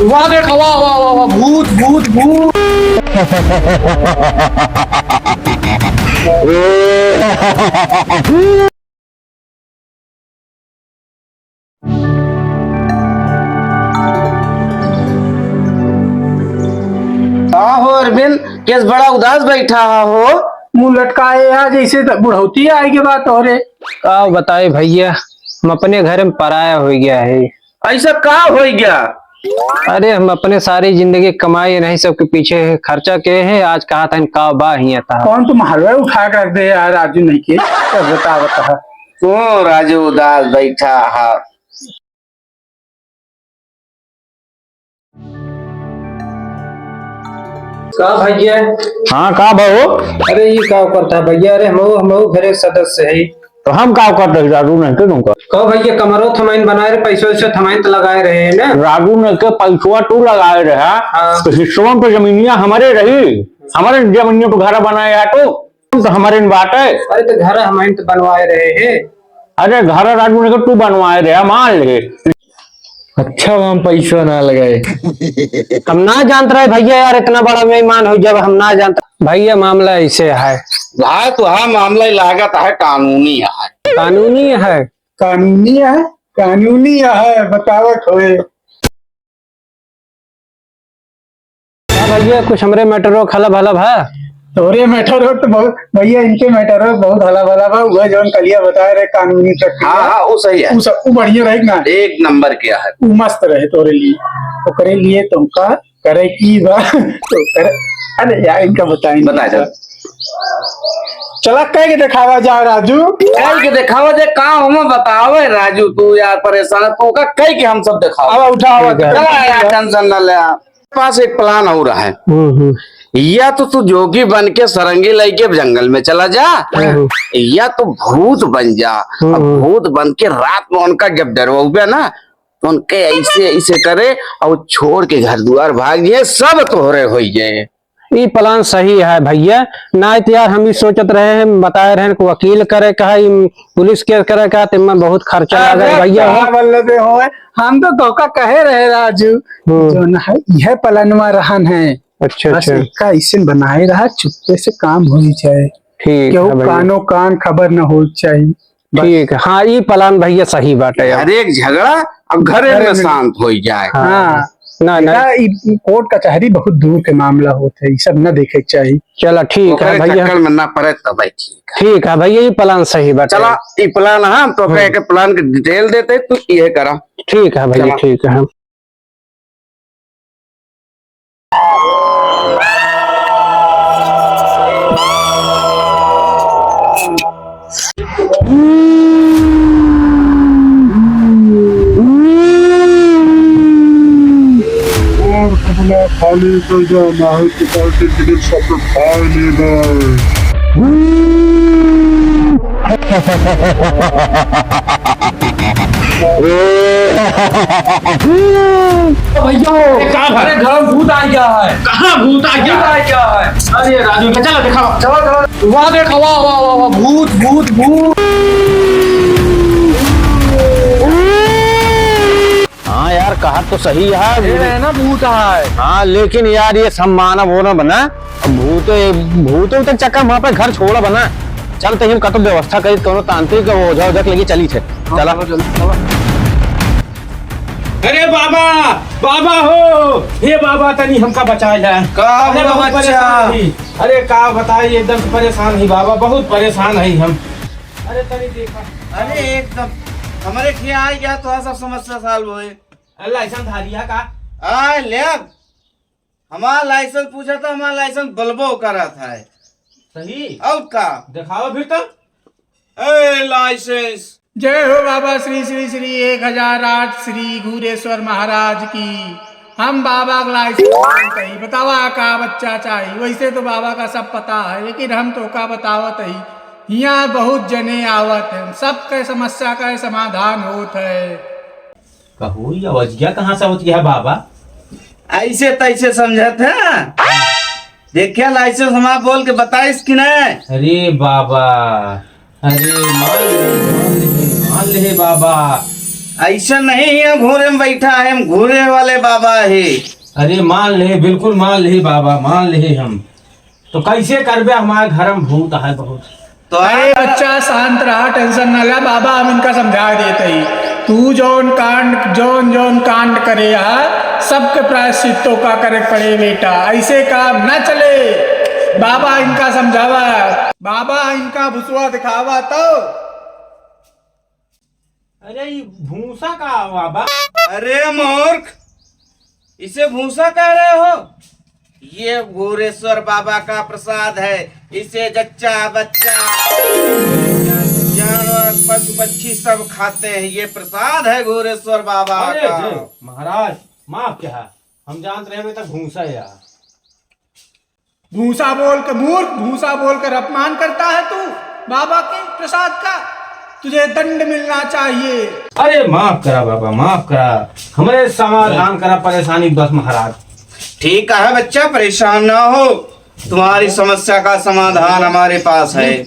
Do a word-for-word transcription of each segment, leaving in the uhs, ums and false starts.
वाह, देखा, वाह, वाह, वाह, वाह, भूत, भूत, भूत। का हो अरविंद, केस बड़ा उदास बैठा हा हो? मुंह लटकाए हा, जैसे त बुढ़ौती आए के बात हो रे। का बताए भैया, हम अपने घर में पराया हो गया है। ऐसा का हो गया? अरे, हम अपने सारी जिंदगी कमाई नहीं, सबके पीछे खर्चा के है। आज कहा था इनका बा हिया था। कौन तुम हलवा उठा के रख दे यार, राजू नहीं के? क्या बता, बता। ओ राजू उदास बैठा हा। का भैया? हाँ, का भाऊ? अरे, ये का करता है भैया? अरे, हमहू, हमहू घरे सदस्य है। तो हम का करते हैं, राजू नहीं के तुमका? कहो भैया, कमरो थमाइन बनाए रहे, पैसो वैसो थमाइन तो लगाए रहे हैं ना। राजू नहीं के पैसवा तू लगाए रहे, हाँ। तो हिस्सों पे जमीनिया हमारे रही, हमारे जमीनियों पे घर बनाए है तू। तो हमारे न बाटे। अरे तो घर हमारे तो बनवाए रहे हैं। अरे घर राजू ने तू बनवाए रहे, मान ले। अच्छा, हम पैसा ना लगाए। हम ना जानत रहे भैया यार, इतना बड़ा बेईमान हो जब हम ना जानत। भैया मामला ऐसे है। भाई तो हाँ, मामला ही लागत है, कानूनी है। कानूनी है? कानूनी है, कानूनी है, बतावत होए। का भैया, कुछ हमरे matter हो खला भला भा? तोरे matter हो तो बहुत, भैया, इनके matter हो बहुत हला भला बा। वह जौन कलिया बताए रहे, कानूनी प्रक्रिया। हाँ, हाँ, वो सही है। वो सब, वो बढ़िया रहे ना? एक नंबर किया है। वो मस्त रहे तोरे लिए। ओकरे लिए तुमका करे की बा? तो करे, अरे यार, इनका बताई। बता दे। चला, कह के देखावा जाए, राजू। कह के देखावा जाए, का हम बतावे, राजू, तू यार परेशान है, तू का कह के हम सब देखावा। अब उठावा। ठीक है। चला यार, tension ना ले। पास एक plan और है। हम्म, हम्म। या तो तू जोगी बन के सरंगी लेके जंगल में चला जा, हम्म। या तो भूत बन जा। हम्म, अब हम्म। भूत बन के रात में उनका जब डरवाउबे ना, तो उनके ऐसे, ऐसे करे और छोड़ के घर दुआर भाग जाए, सब तोहरे हो जाए। ई plan सही है भैया, ना तो यार हम ई सोचत रहे हैं, बताए रहे हैं कि वकील करे का है, ई पुलिस के करे का, ते में बहुत खर्चा अरे लगे भैया। का बोल लेते हो, हम तो धोखा कहे रहे राजू, हम्म। जो ना है, यह पलनवा रहन है। अच्छा, बस अच्छा। इसका इसे बनाए रहा, चुप्पे से काम हो ही जाए। ठीक केहू है भैया। कानो कान खबर न हो चाहिए। बस। ठीक है, हाँ, ई plan भैया सही बाटे यार। हर एक झगड़ा अब घरे घरे में में। शांत हो जाए। हाँ। हाँ। ना, ना। बेटा, ई, ई कोर्ट कचहरी बहुत दूर के मामला होत है, ई सब न देखे के चाही। चला, ठीक है ओकरे भैया। चक्कर में ना पड़े तब ठीक है। ठीक है भैया, ई plan सही बाटे। चला, ई plan है, हम तो हम्म। कह के plan के detail देते, तू ये करा। ठीक है भैया, चला। ठीक है। और कमला खाली कर जा, ना है तो पार्टी टिकट सब खा लेगा। भैया, अरे, का भा-, अरे, घर में भूत आ गया है। कहाँ भूत आ गया? भूत आ गया है। अरे, राजू, चलो, दिखाओ। चलो, चलो। वाह, देखो, वाह, वाह, वाह, वाह, भूत, भूत, भूत। हाँ यार, कहा तो सही है। ये है ना, भूत है। हाँ, लेकिन यार, ये सब मानव हो ना बना। अब भूत, भूत उत चक्कर में वहाँ पे घर छोड़ा बना। चल, तहीं हम कतो व्यवस्था करी, कोनो तांत्रिक ओझा ओझा के लगे चली थे। हाँ, चला। चलो, जल्दी चलो। अरे बाबा, बाबा हो, हे बाबा, तनी हमका बचाए जाए। का अरे हुआ बहुत बच्चा? परेशान ही। अरे का बताई, एकदम से परेशान ही बाबा, बहुत परेशान ही हम। अरे तनी देखा। अरे एकदम हमारे खिया आ गया तो सब समस्या solve होए। अरे लाइसेंस धारिया का? आ ले अब। हमार लाइसेंस पूछा था, हमार लाइसेंस बलबो करत है। सही? और का? दिखाओ फिर तो। ए, लाइसेंस। जय हो बाबा श्री श्री श्री एक हजार आठ श्री घूरेश्वर महाराज की। हम बाबा का लाइसेंस मांगत ही। बतावा का बच्चा चाही? वैसे तो बाबा का सब पता है, लेकिन हम तो का बतावत ही। हियाँ बहुत जने आवत हैं, सबके समस्या का समाधान होत है। कहू, ये अवजिया कहाँ से आवत है बाबा? ऐसे तैसे समझत है। देखिए, लाइसेंस हमारा बोल के बताइस कि नहीं? अरे बाबा, अरे मान ले, मान ले, मान ले बाबा। ऐसा नहीं है, घूरे में बैठा है, हम घूरे वाले बाबा है। अरे मान ले, बिल्कुल मान ले बाबा, मान ले हम। तो कैसे करबे, हमारे घर में भूत है बहुत। तो अरे बच्चा, शांत रहा, tension न ला, बाबा हम इनका समझा देते ही। तू जौन कांड, जौन जौन कांड करे हा, सबके प्रायश्चित्तों का करे पड़े बेटा, ऐसे काम न चले। बाबा इनका समझावा, बाबा इनका भुसवा दिखावा तो। अरे, ई भूसा का हुआ बा? अरे मूर्ख, इसे भूसा कह रहे हो? ये घोरेश्वर बाबा का प्रसाद है। इसे जच्चा, बच्चा, जानवर, पशु, पक्षी सब खाते हैं। ये प्रसाद है घोरेश्वर बाबा अरे, का। अरे, महाराज, माफ कहा, हम जानत रहे, बेटा, भूसा है यार। भूसा बोल के मूर्ख, भूसा बोल कर अपमान करता है तू बाबा के प्रसाद का, तुझे दंड मिलना चाहिए। अरे माफ करा बाबा, माफ करा, हमरे समाधान करा परेशानी बस महाराज। ठीक है बच्चा, परेशान ना हो, तुम्हारी समस्या का समाधान हमारे पास है।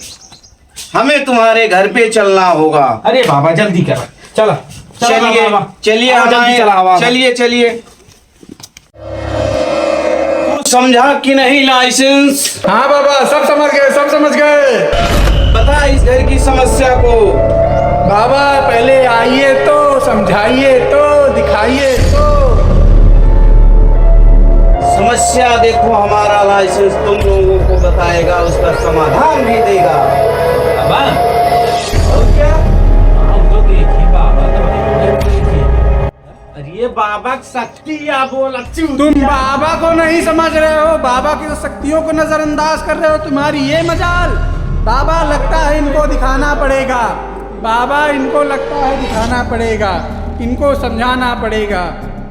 हमें तुम्हारे घर पे चलना होगा। अरे बाबा जल्दी करा, चला, चला चलिए, बाबा। चलिए, आवा, जल्दी हमारे, चला, आवा। चलिए, चलिए। तू समझा कि नहीं लाइसेंस? हाँ बाबा, सब समझ गए, सब समझ गए। बता इस घर की समस्या को। बाबा, पहले आइए तो, समझाइए तो, दिखाइए तो। समस्या देखो, हमारा लाइसेंस तुम लोगों को बताएगा, उसका समाधान भी देगा। बाबा। और क्या? हाँ, वो तो देखिए बाबा, तो देखिए। अरे बाबा की शक्ति या बोल, अच्छी तुम बाबा को नहीं समझ रहे हो, बाबा की शक्तियों को नजरअंदाज कर रहे हो। तुम्हारी ये मजाल, बाबा लगता है इनको दिखाना पड़ेगा, बाबा इनको लगता है दिखाना पड़ेगा, इनको समझाना पड़ेगा।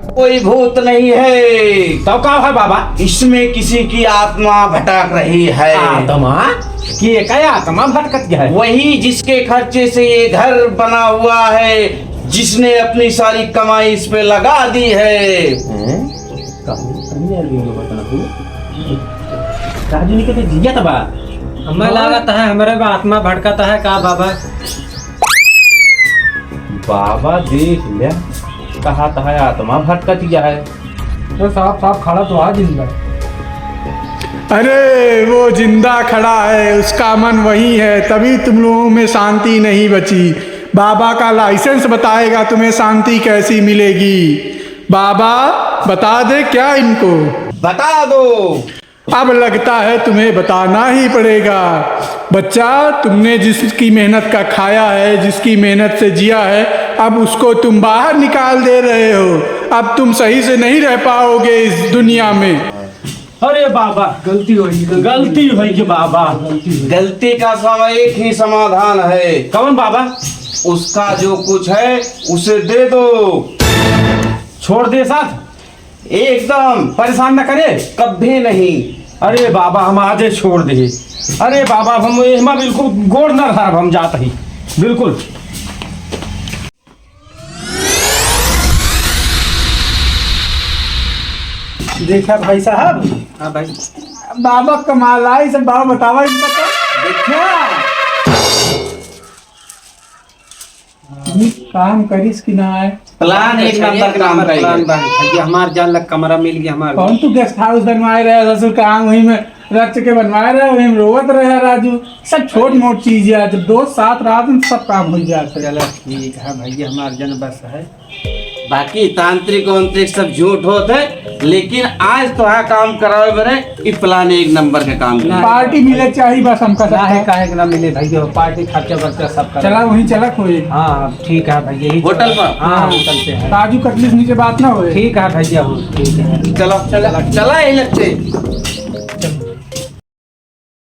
कोई भूत नहीं है। तो का है बाबा? इसमें किसी की आत्मा भटक रही है। आत्मा? कि एक आत्मा भटकत है? वही जिसके खर्चे से ये घर बना हुआ है, जिसने अपनी सारी कमाई इस पे लगा दी है। हैं? कहाँ, कहाँ आ गई होगा बता तू? राजू ने कहते जिया तबा। हमें लागत है, हमरे बा आत्मा भटकत है का बाबा? बाबा देख ले, कहा तहा आत्मा भटकत गया है। तो साफ साफ खड़ा तो आ जिंदा। अरे, वो जिंदा खड़ा है, उसका मन वही है, तभी तुम लोगों में शांति नहीं बची। बाबा का लाइसेंस बताएगा तुम्हें शांति कैसी मिलेगी। बाबा, बता दे क्या इनको? बता दो। अब लगता है तुम्हें बताना ही पड़ेगा। बच्चा, तुमने जिसकी मेहनत का खाया है, जिसकी मेहनत से जिया है, अब उसको तुम बाहर निकाल दे रहे हो। अब तुम सही से नहीं रह पाओगे इस दुनिया में। अरे बाबा, गलती होई, गलती। गलती होई के बाबा। गलती होई। गलती का सम-, एक ही समाधान है। कौन बाबा? उसका जो कुछ है, उसे दे दो। छोड़ दे साथ। एकदम। परेशान न करे। कभी नहीं। अरे बाबा, हम आजे छोड़ दे। अरे बाबा, हम एहमा बिल्कुल गोड़ न धरब, हम जात ही। बिल्कुल। देखा भाई साहब। हाँ भाई। बाबा कमाल आई सब, बाबा बतावा इनका तो। देखा। ये काम करिस कि ना आए? प्लान एक नंबर काम करेगा। प्लान बा। भैया हमार जान लग कमरा मिल गया हमार। कौन तू गेस्ट हाउस बनवाए रहे ससुर, काम वही में रच के बनवाए रहे, वही में रोवत रहे राजू। सब छोट मोट चीज है, जब दोस्त साथ रहत हैं, सब काम हो जात है। चलो ठीक है भैया, हमार जन बस है। बाकी तांत्रिक वांत्रिक सब झूठ होत है, लेकिन आज तोहार काम करावे बरे ई प्लान एक नंबर के काम करे। पार्टी मिले चाहिए बस हमका ना है, सबका। काहे के ना मिले भैया, पार्टी खर्चा बर्चा सब कर। चला वहीं चला कोई। हाँ, ठीक है भैया, यही होटल पर? हाँ, हाँ। होटल पे है। काजू कतली से नीचे बात ना होए। ठीक है भैया, हो, ठीक है। चलो, चला, चला यही लगते।